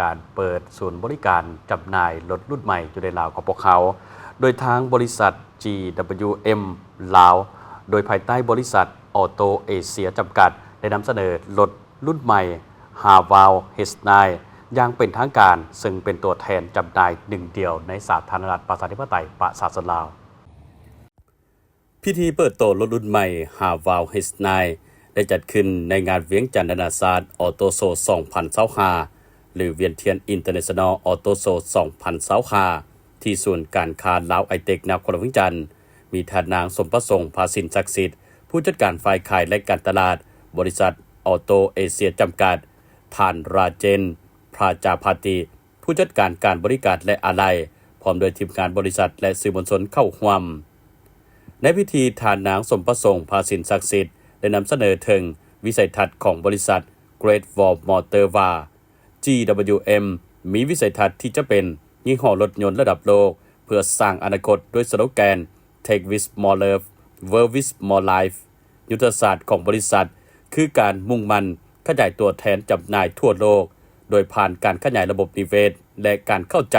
ການເປີດສູນບໍລິການຈຳໜ່າຍລົດລຸ້ນໃໝ່ຢູ່ໃນລາວຂອງພວກເຮົາ ໂດຍທາງບໍລິສັດ GWM ລາວ ໂດຍພາຍໃຕ້ບໍລິສັດ Auto Asia ຈຳກັດ ໄດ້ນຳສະເໜີລົດລຸ້ນໃໝ່ Haval H nine ຢ່າງເປັນທາງການ, ເຊິ່ງເປັນຕົວແທນຈຳໜ່າຍໜຶ່ງດຽວໃນສາທາລະນະລັດປະຊາທິປະໄຕປະຊາຊົນລາວ. ພິທີເປີດໂຕລົດລຸ້ນໃໝ່ Haval H nine ໄດ້ຈັດຂຶ້ນໃນງານວຽງຈັນນານາຊາດ Auto Show ສອງພັນຊາວຫ້າ ຫຼື Vientiane International Auto Show ສອງພັນຊາວຫ້າ ທີ່ສູນການຄ້າລາວໄອເຕັກ ນະຄອນຫຼວງວຽງຈັນ, ມີທ່ານນາງ ສົມປະສົງ ພາສິນສັກສິດ ຜູ້ຈັດການຝ່າຍຂາຍ ແລະ ການຕະຫຼາດ ບໍລິສັດ Auto Asia ຈຳກັດ, ທ່ານ ຣາເຈນ ພຣາຈາພາຕິ ຜູ້ຈັດການການບໍລິການ ແລະ ອາໄຫຼ່, ພ້ອມດ້ວຍທີມງານບໍລິສັດ ແລະ ສື່ມວນຊົນເຂົ້າຮ່ວມ. ໃນພິທີ, ທ່ານນາງ ສົມປະສົງ ພາສິນສັກສິດ ໄດ້ນຳສະເໜີເຖິງວິໄສທັດຂອງບໍລິສັດ Great Wall Motor ວ່າ GWM ມີວິໄສທັດທີ່ຈະເປັນຍີ່ຫໍ້ລົດຍົນລະດັບໂລກ ເພື່ອສ້າງອະນາຄົດດ້ວຍສະໂລແກນ Tech with More Love, World with More Life. ຍຸດທະສາດຂອງບໍລິສັດ ຄືການມຸ່ງໝັ້ນຂະຫຍາຍຕົວແທນຈຳໜ່າຍທົ່ວໂລກ ໂດຍຜ່ານການຂະຫຍາຍລະບົບນິເວດ ແລະ ການເຂົ້າໃຈ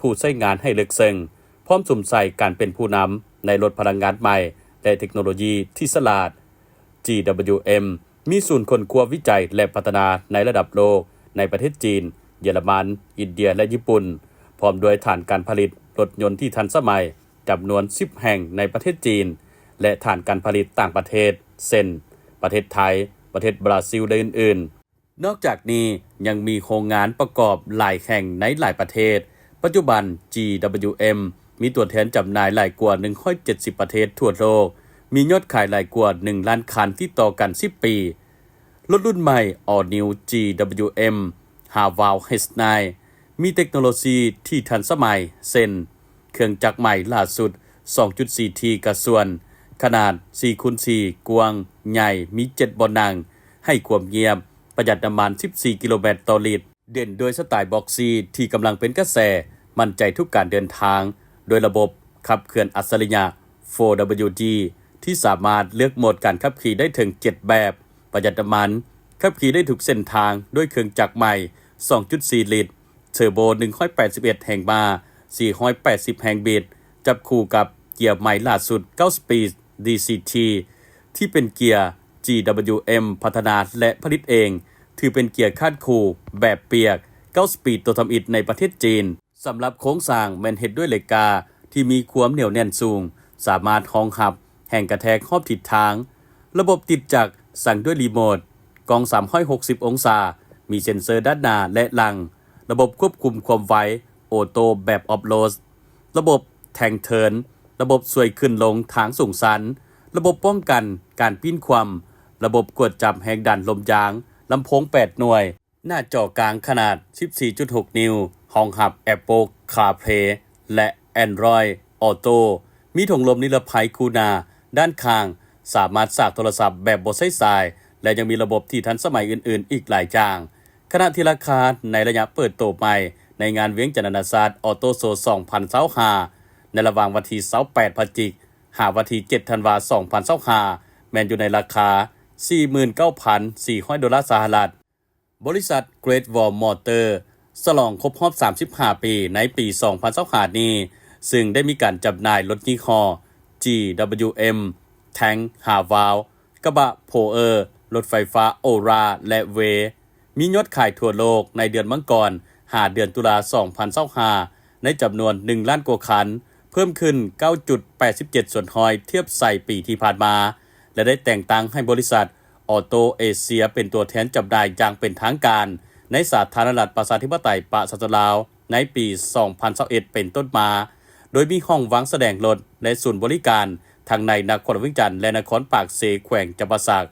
ຜູ້ໃຊ້ງານໃຫ້ເລິກເຊິ່ງ, ພ້ອມສຸມໃສ່ການເປັນຜູ້ນຳໃນລົດພະລັງງານໃໝ່ ແລະ ເຕັກໂນໂລຢີທີ່ສະຫຼາດ. GWM ມີສູນຄົ້ນຄວ້າວິໄຈ ແລະ ພັດທະນາໃນລະດັບໂລກໃນປະເທດຈີນ, ເຢຍລະມັນ, ອິນເດຍ ແລະ ຍີ່ປຸ່ນ, ພ້ອມດ້ວຍຖານການຜະລິດລົດຍົນທີ່ທັນສະໄໝ ຈຳນວນສິບແຫ່ງໃນປະເທດຈີນ ແລະ ຖານການຜະລິດຕ່າງປະເທດ ເຊັ່ນ ປະເທດໄທ, ປະເທດບຣາຊິລ ແລະ ອື່ນໆ. ນອກຈາກນີ້ຍັງມີໂຮງງານປະກອບຫຼາຍແຫ່ງໃນຫຼາຍປະເທດ. ປັດຈຸບັນ GWM ມີຕົວແທນຈຳໜ່າຍຫຼາຍກວ່າໜຶ່ງຮ້ອຍເຈັດສິບປະເທດທົ່ວໂລກ, ມີຍອດຂາຍຫຼາຍກວ່າໜຶ່ງລ້ານຄັນຕິດຕໍ່ກັນສິບປີ. ລົດລຸ້ນໃໝ່ All New GWM Haval H nine ມີເຕັກໂນໂລຊີທີ່ທັນສະໄໝ ເຊັ່ນ ເຄື່ອງຈັກໃໝ່ຫຼ້າສຸດ ສອງຈຸດສີ່ T ກະຊວນ, ຂະໜາດ ສີ່ ຄູນ ສີ່ ກວ້າງ, ໃຫຍ່, ມີ ເຈັດ ບ່ອນນັ່ງ, ໃຫ້ຄວາມງຽບ, ປະຢັດນ້ຳມັນ ສິບສີ່ ກິໂລແມັດຕໍ່ລິດ, ເດັ່ນດ້ວຍສະໄຕບອກຊີທີ່ກຳລັງເປັນກະແສ, ໝັ້ນໃຈທຸກການເດີນທາງ, ດ້ວຍລະບົບຂັບເຄື່ອນອັດສະລິຍະ ໂຟ WD ທີ່ສາມາດເລືອກໂໝດການຂັບຂີ່ໄດ້ເຖິງເຈັດແບບ, ປະຢັດນ້ຳມັນ, ຂັບຂີ່ໄດ້ທຸກເສັ້ນທາງດ້ວຍເຄື່ອງຈັກໃໝ່ ສອງຈຸດສີ່ ລິດ, ເທີໂບ ໜຶ່ງຮ້ອຍແປດສິບເອັດແຮງມ້າ, ສີ່ຮ້ອຍແປດສິບແຮງບິດ, ຈັບຄູ່ກັບເກຍໃໝ່ຫຼ້າສຸດ ເກົ້າ Speed DCT ທີ່ເປັນເກຍ GWM ພັດທະນາ ແລະ ຜະລິດເອງ, ຖືເປັນເກຍຄາດຄູ່ແບບປຽກ ເກົ້າ Speed ຕົວທຳອິດໃນປະເທດຈີນ. ສຳລັບໂຄງສ້າງແມ່ນເຮັດດ້ວຍເຫຼັກກ້າທີ່ມີຄວາມໜຽວແໜ້ນສູງ, ສາມາດຮອງຮັບແຮງກະແທກຮອບທິດທາງ. ລະບົບຕິດຈັກສັ່ງດ້ວຍຣີໂມດ, ກ້ອງສາມຮ້ອຍຫົກສິບອົງສາ, ມີເຊັນເຊີດ້ານໜ້າ ແລະ ຫຼັງ, ລະບົບຄວບຄຸມຄວາມໄວ Auto ແບບ Off-road, ລະບົບ Tank Turn, ລະບົບຊ່ວຍຂຶ້ນລົງທາງສູງຊັນ, ລະບົບປ້ອງກັນການປີ້ນຄວ່ຳ, ລະບົບກວດຈັບແຮງດັນລົມຢາງ, ລຳໂພງແປດໜ່ວຍ, ໜ້າຈໍກາງຂະໜາດ ສິບສີ່ຈຸດຫົກ ນິ້ວ, ຮອງຮັບ Apple CarPlay ແລະ Android Auto, ມີຖົງລົມນິລະໄພຄູ່ໜ້າ, ດ້ານຂ້າງ, ສາມາດສາກໂທລະສັບແບບບໍ່ໃຊ້ສາຍ ແລະ ຍັງມີລະບົບທີ່ທັນສະໄໝອື່ນໆອີກຫຼາຍຢ່າງ. ຂະນະທີ່ລາຄາໃນໄລຍະເປີດໂຕໃໝ່ໃນງານວຽງຈັນນານາຊາດ Auto Show ສອງພັນຊາວຫ້າ ໃນລະຫວ່າງວັນທີ ຊາວແປດ ພະຈິກ ຫາວັນທີ ເຈັດ ທັນວາ ສອງພັນຊາວຫ້າ ແມ່ນຢູ່ໃນລາຄາ ສີ່ໝື່ນເກົ້າພັນສີ່ຮ້ອຍ ໂດລາສະຫະລັດ. ບໍລິສັດ Great Wall Motor ສະຫຼອງຄົບຮອບ ສາມສິບຫ້າ ປີໃນປີ ສອງພັນຊາວຫ້າ ນີ້, ຊຶ່ງໄດ້ມີການຈຳໜ່າຍລົດຍີ່ຫໍ້ GWM, Tank, Haval, ກະບະ Power, ລົດໄຟຟ້າ Ora ແລະ Way. ມີຍອດຂາຍທົ່ວໂລກໃນເດືອນມັງກອນ ຫາເດືອນຕຸລາ ສອງພັນຊາວຫ້າ ໃນຈຳນວນ ໜຶ່ງລ້ານກວ່າຄັນ, ເພີ່ມຂຶ້ນ ເກົ້າຈຸດແປດສິບເຈັດສ່ວນຮ້ອຍ ທຽບໃສ່ປີທີ່ຜ່ານມາ ແລະ ໄດ້ແຕ່ງຕັ້ງໃຫ້ບໍລິສັດ Auto Asia ເປັນຕົວແທນຈຳໜ່າຍຢ່າງເປັນທາງການໃນສາທາລະນະລັດປະຊາທິປະໄຕປະຊາຊົນລາວ ໃນປີ ສອງພັນຊາວເອັດ ເປັນຕົ້ນມາ, ໂດຍມີຫ້ອງວາງສະແດງລົດ ແລະ ສູນບໍລິການ ທັງໃນນະຄອນຫຼວງວຽງຈັນ ແລະ ນະຄອນປາກເຊ ແຂວງຈຳປາສັກ.